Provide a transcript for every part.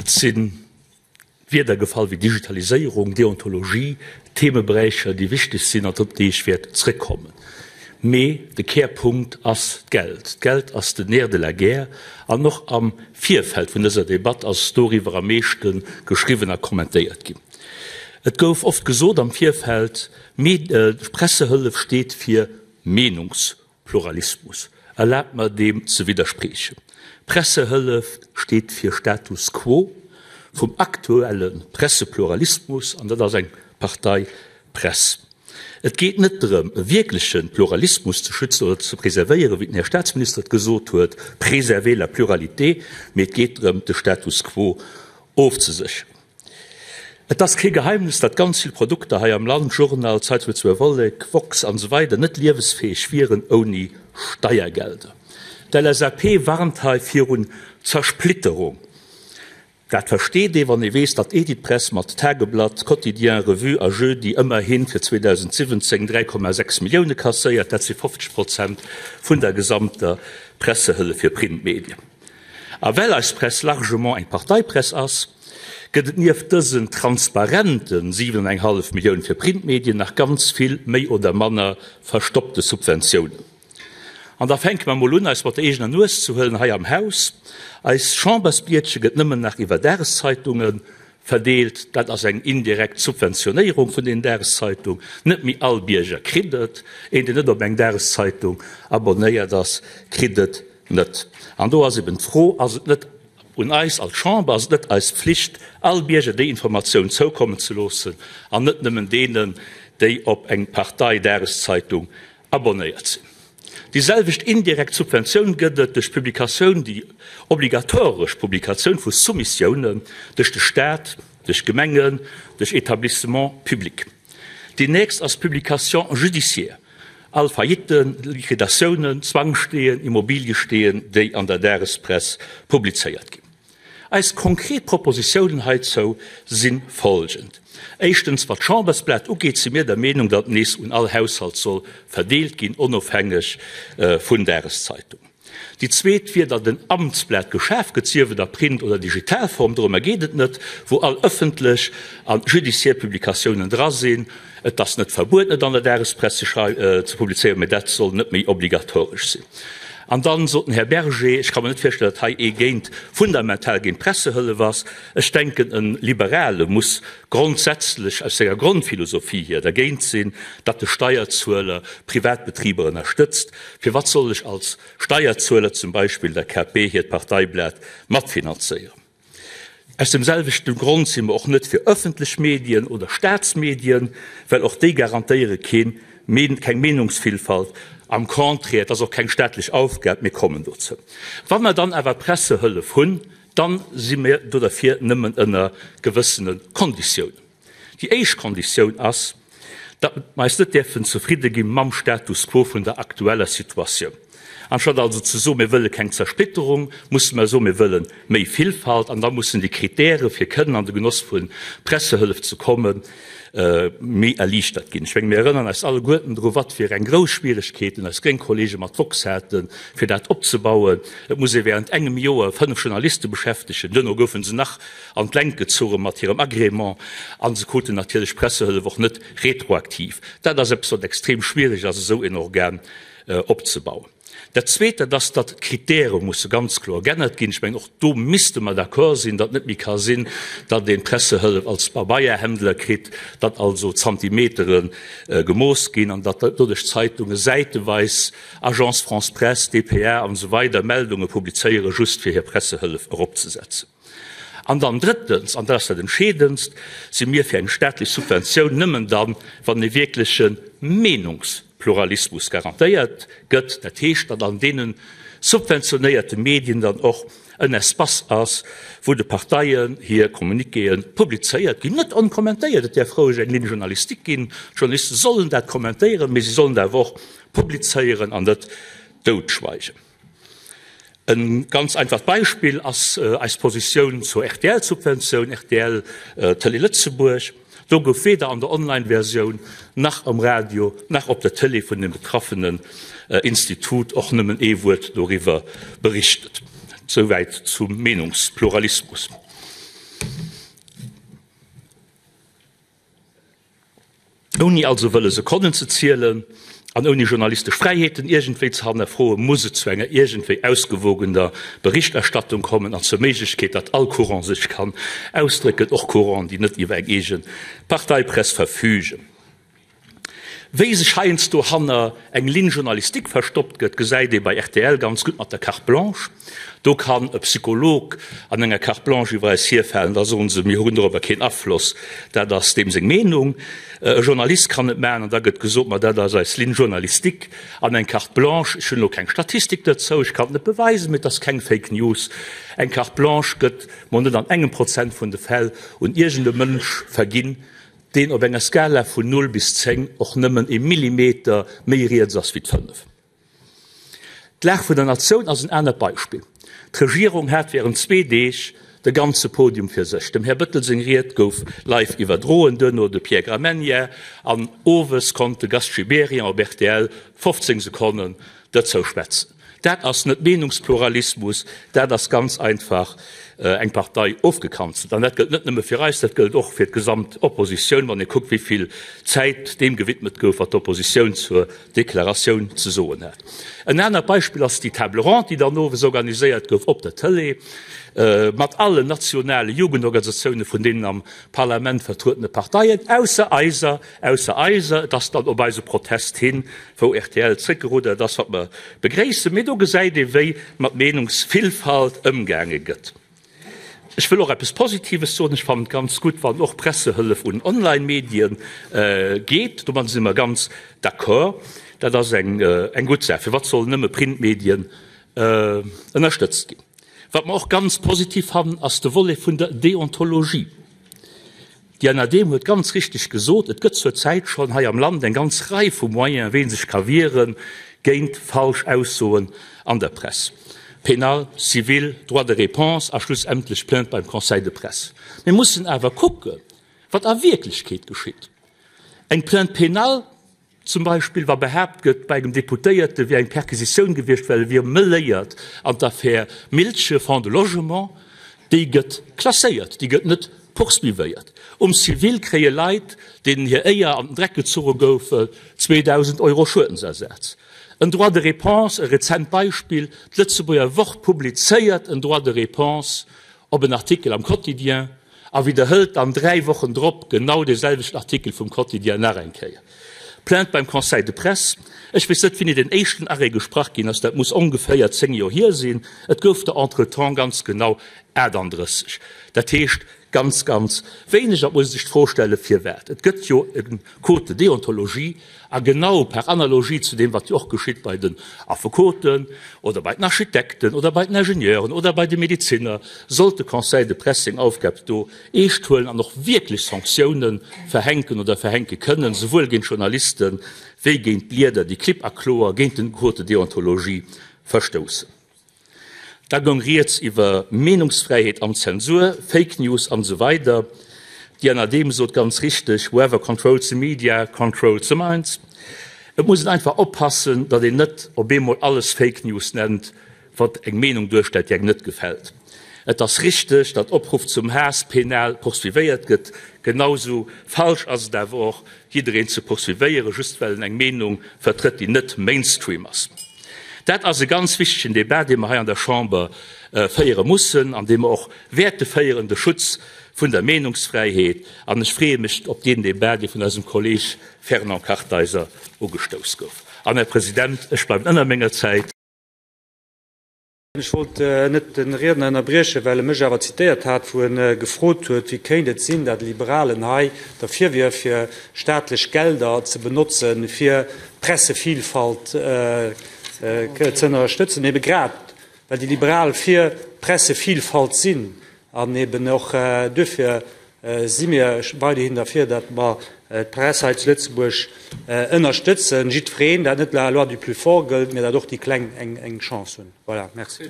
Oft si Wierder gefall wéi Digitaliséierung, Deontologie, Themeberäicher, déi wichteg sinn an op déi ech wäert zrëckkommen. Mee de Kärpunkt ass d'Geld. D'Geld ass den Nerf de la guerre. An och am Virfeld vun dëser Debatt ass doriwwer am meeschte geschriwwen a kommentéiert ginn. Et gouf oft gesot am Virfeld, D'Pressehëllef steet fir Meenungs Pluralismus. Erlaabt mer deem ze widderspriechen. Pressehëllef steet fir Status quo vum aktuelle Pressepluralismus, an dat ass eng Parteipress. Et geet net drëm, e wierkleche Pluralismus ze schützen oder ze preservéieren, wéi den Här Staatsminister et gesot huet, préserver la pluralité, mee et geet drëm, de Status quo ofzesécheren. Et ass kee Geheimnis, datt ganz vill Produkter hei am Land, Journal, Zeitung Lëtzebuerger Vollek, Woxx an esou weider net liewesfäeg wieren ouni Steiergelder. D'LSAP warnt hei virun Zersplitterung. Dat versteet ee wann ee weess, datt Editpress mat Tageblatt, Quotidien, Revue a Jeudi ëmmerhi fir 2017 3,6 Millioune kasséiert. Dat si 50 Prozent vun der gesamter Pressehëllef fir Printmedien. A well eis Press largement eng Parteipress ass, gëtt et nieft dësen transparente 7,5 Millioune fir Printmedien nach ganz vill méi oder manner verstoppte Subventiounen. An da fänke mer mol un, eis mat der eegener Nues ze huelen hei am Haus. Eis Chambersblietche gëtt nëmmen nach iwwer Dageszeitunge verdeelt. Dat ass eng indirekt Subventionéierung vun den Dageszeitung. Net méi all Bierger kritt et. Een, deen net op eng Dageszeitung abonnéiert ass, kritt et net. An do ass eben d'Fro, Ass et net un eis als Chamber, ass et net eis Pflicht, all Bierger déi Informatioun zoukommen ze loossen an net nëmmen deenen, déi op eng Parteidageszeitung abonnéiert sinn? Déi selwecht indirekt Subventioun gëtt et duerch d'Publikatioun, déi obligatoresch Publikatioun vu Soumissiounen duerch de Staat, duerch Gemengen, duerch Etablissements publics. Déi nächst ass d'Publication judiciaire, all Faillitten, Liquidatiounen, Zwangsteeën, Immobiliesteeën, déi an der Dagespress publizéiert ginn. Eis konkret Propositiounen heizou si folgend, Éischtens, wat d'Chambersblat ugeet, si mir der Meenung, datt nees un all Haushalt soll verdeelt ginn, onofhängeg vun Dageszeitung. Déi zweet wier, datt en Amtsblat geschaf gëtt, sief et a Print oder Digitalform, dorëmmer geet et net, wou all ëffentlech a judiciaire Publikatiounen dra sinn. Et ass net verbueden, et an der Dagespress ze publizéieren, mä dat soll net méi obligatoresch sinn. An dann sot den Här Berger, ech ka mer net virstellen, datt hei ee géint, fundamental géint d'Pressehëllef ass. Ech denken, e Liberale muss grondsätzlech aus senger Grondphilosophie hier dergéint sinn, datt de Steierzueler Privatbetriber ënnerstëtzt. Firwat soll ech als Steierzueler zum Beispill der KP hiert Parteiblat matfinanzéieren? Aus dem selwechten Grond si mer och net fir ëffentlech Medien oder Staatsmedien, well och déi garantéiere keen keng Meenungsvillfalt. Am Contraire, et ass och keng staatlech Aufgab. Mir kommen dozou. Wa mer dann awer Pressehëllef hunn, dann si mir do derfir nëmmen ënner gewëssene Konditiounen. Déi éischt Konditioun ass, datt mer eis net däerfen zefridde gi mam Status quo vun der aktueller Situatioun. Anstatt also ze soen, mir wëlle keng Zersplitterung, musse mer soen, mir wëlle méi Villfalt. An da mussen déi Kritäre fir kënnen an de Genoss vu Pressehëllef ze kommen, méi erliichtert ginn. Ech menge mir erënnern eis alleguerten dru wat fir eng grouss Schwieregkeeten eis gréng Kollege mat Vox haten, fir dat opzebauen. Et muss ee während engem Joer 5 Journaliste beschäftegen, duerno goufe se nach an d'Längt gezogen mat hirem Agrément a se kruten natierlech d'Pressehëllef och net retroaktiv. Dat ass eppes, wat extrem schwierig ass, esou en Organ opzebauen. Dat Zweet, dat ass, datt d'Kritäre musse ganz kloer geännert ginn. Ech mengen, och do misste mer d'accord sinn, datt net méi ka sinn, datt een d'Pressehëllef als Pabeierhändler kritt, datt also Zantimetere gemooss ginn an datt doduerch d'Zeitunge säiteweis, Agence France-Presse, dpa an esou weider, Meldunge publizéieren, just fir hir Pressehëllef eropzesetzen. An dann drëttens, an dat ass dat Entscheedendst, si mir fir eng staatlech Subventioun nëmmen dann, wann e wierkleche Meenungspluralismus garantéiert gëtt, dat heescht, datt an deene subventionéierte Medien dann och en Espace ass, wou de Parteien hir Communiquéë publizéiert ginn, net onkommentéiert, et däerf roueg eng Ligne journalistique ginn, d'Journaliste sollen dat kommentéieren, mee si sollen et awer och publizéieren an net doutschweigen. E ganz einfacht Beispill ass eis Positioun zur RTL-Subventioun, rtl Télé Lëtzebuerg. Do gouf weder an der Online-Versioun, nach am Radio, nach op der Télé vun dem betraffenen Institut och nëmmen ee Wuert doriwwer berichtet. Souwäit zum Meenungspluralismus. Ouni also wëlle Sekonnen ze zielen an ouni journalistesch Fräiheeten iergendwéi ze hannerfroen, muss et zu enger iergendwéi ausgewogener Berichterstattung kommen an zur Méiglechkeet, datt all Courant sech kann ausdrécken, och Couranten, déi net iwwer eng eege Parteipress verfügen. Wéi sech heiansdo hanner eng Ligne journalistique verstoppt gëtt, gesäit ee bei rtl ganz gutt mat der Carte blanche. Do kann e Psycholog an enger Carte blanche iwwer eis hierfalen, da soen se, mir hunn dorobber keen Afloss, dat ass deem seng Meenung. E Journalist kann et maachen an da gëtt gesot, ma dat ass eis Ligne journalistique. An eng Carte blanche, ech hunn elo keng Statistik dozou, ech kann et net beweisen, mee et ass keng Fake News, eng Carte blanche gëtt mol net an engem Prozent vun de Fäll un iergend e Mënsch verginn, deen op enger Skala vun 0 bis 10 och nëmmen e Millimeter méi riets ass wéi d'5. D'Lag vun der Natioun ass en anert Beispill. D'Regierung hat während zwee Deeg de ganze Podium fir sech. Dem Här Bettel seng Ried gouf live iwwerdroen, duerno de Pierre Gramegna an owes konnt de Gast Gibéryen op rtl 15 Sekonnen dozou schwätzen. Dat ass net Meenungspluralismus, dat ass ganz einfach eng Partei ofgekanzelt. An dat gëllt net nëmme fir eis, dat gëllt och fir d'gesamt Oppositioun, wann ee kuckt, wéi vill Zäit deem gewidmet gouf, wat d'Oppositioun zur Deklaratioun ze soen hat. En anert Beispill ass déi Table ronde, déi dann owes organiséiert gouf op der Tëlee, mat allen nationale Jugendorganisatioune vun deenen am Parlament vertruedene Parteien, ausser eiser, ausser eiser. Et ass dann op eise Protest hin, wou rtl zréckgeruddert ass, wat mer begréissen. Mee do gesäit ee wéi mat Meenungsvillfalt ëmgaange gëtt. Ech wëll och eppes Positives soen, Ech fannen et ganz gutt, wann och Pressehëllef un Online-Medien geet. Domadder si mer ganz d'accord. Dat ass eng gutt Saach. Firwat sollen nëmme Printmedien ënnerstëtzt ginn? Wat mer och ganz positiv fannen, ass de Volet vun der Deontologie. D'Diana Dehm huet ganz richteg gesot, et gëtt zur Zäit schonn hei am Land eng ganz Rei vu Moyenen, wéi ee sech ka wiere géint falsch Aussoen an der Press, penal, civil, Droit de réponse a schlussendlech Plainte beim Conseil de presse. Mir mussen awer kucken, wat a Wierklechkeet geschitt. Eng Plainte pénale Zum Beispill wa behaapt gëtt, bei engem Deputéierte wier eng Perquisitioun gewiescht, well e wier mëléiert an d'Affär Miltgen, Fonds de logement, déi gëtt klasséiert, déi gëtt net poursuivéiert. Um Civil kréie Leit, deenen hir Éier an den Dreck gezuche gouf, 2.000 Euro Schuedensersaz. En Droit de réponse, e rezent Beispill, D'Lëtzebuerger Wort publizéiert en Droit de réponse op en Artikel am Quotidien, a widderhëlt dann 3 Wochen drop genau dee selwechten Artikel vum Quotidien nach eng Kéier. Plainte beim Conseil de presse, ech weess net wéini den éischten Arrêt gesprach ginn ass, dat muss ongeféier 10 Joer hier sinn, et gouf der entretemps ganz genau 38, dat heescht ganz, ganz wéineg. An et muss ee sech d'Fro stellen, firwat. Et gëtt jo e Code de déontologie, A genau par analogie zu deem, wat jo och geschitt bei den Affekoten oder bei den Architekten oder bei den Ingenieuren oder bei de Medezinner, sollt de Conseil de presse seng Aufgab do eescht huelen an och wierklech Sanktiounen verhänken oder verhänke kënnen, souwuel géint Journaliste wéi géint Blieder, déi klipp a kloer géint den Code de déontologie verstoussen. Da goung rieds iwwer Meenungsfräiheet an Zensur, Fake News an esou weider. D'Diana Dehm sot ganz richteg, Whoever controls the media, controls the minds. Et muss een einfach oppassen, datt een net op eemol alles Fake News nennt, wat eng Meenung duerstellt, déi engem net gefält. Et ass richteg, datt Opruff zum Haass penal poursuivéiert gëtt. Genau sou falsch ass et awer och, jiddereen ze poursuivéieren, just well en eng Meenung vertrëtt, déi net Mainstream ass. Dat ass e ganz wichtegen Debat, dee mer hei an der Chamber féiere mussen an dee mer och wäerte féieren, de Schutz vun der Meenungsfräiheet. An ech freeë mech op deen Debat, dee vun eisem Kolleeg Fernand Kartheiser ugestouss gouf. An, Här President, ech bleiwen ënner menger Zäit. Ech wollt net de Riedner ënnerbriechen, well e mech awer zitéiert hat, wou e gefrot huet, wéi kéint et sinn, dat e Liberalen hei derfir wier, fir staatlech Gelder ze benotzen, fir d'Pressevilfalt ze ënnerstëtzen. Ebe grad well déi Liberal fir d'Pressevilfalt sinn an eben och duerfir si mir weiderhin derfir, datt mer d'Press hei zu Lëtzebuerg ënnerstëtzen, jiddwereen, dat net la loi du plus fort gëllt, mä datt och déi Kleng eng Chance hunn. Voilà, merci.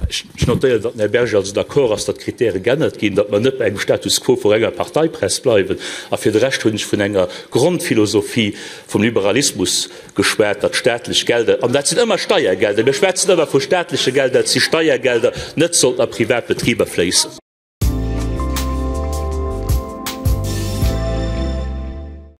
Ech notéieren, datt den Här Berger also d'accord ass, datt d'Kritäre geännert ginn, datt mer net bei engem Status quo vu renger Parteipress bleiwen. A fir de Rescht hunn ech vun enger Grondphilosophie vum Liberalismus geschwat, datt staatlech Gelder, an dat sinn ëmmer Steiergelder, mir schwätzen ëmmer vu staatleche Gelder, et si Steiergelder, net sollten a privat Betriber fléissen.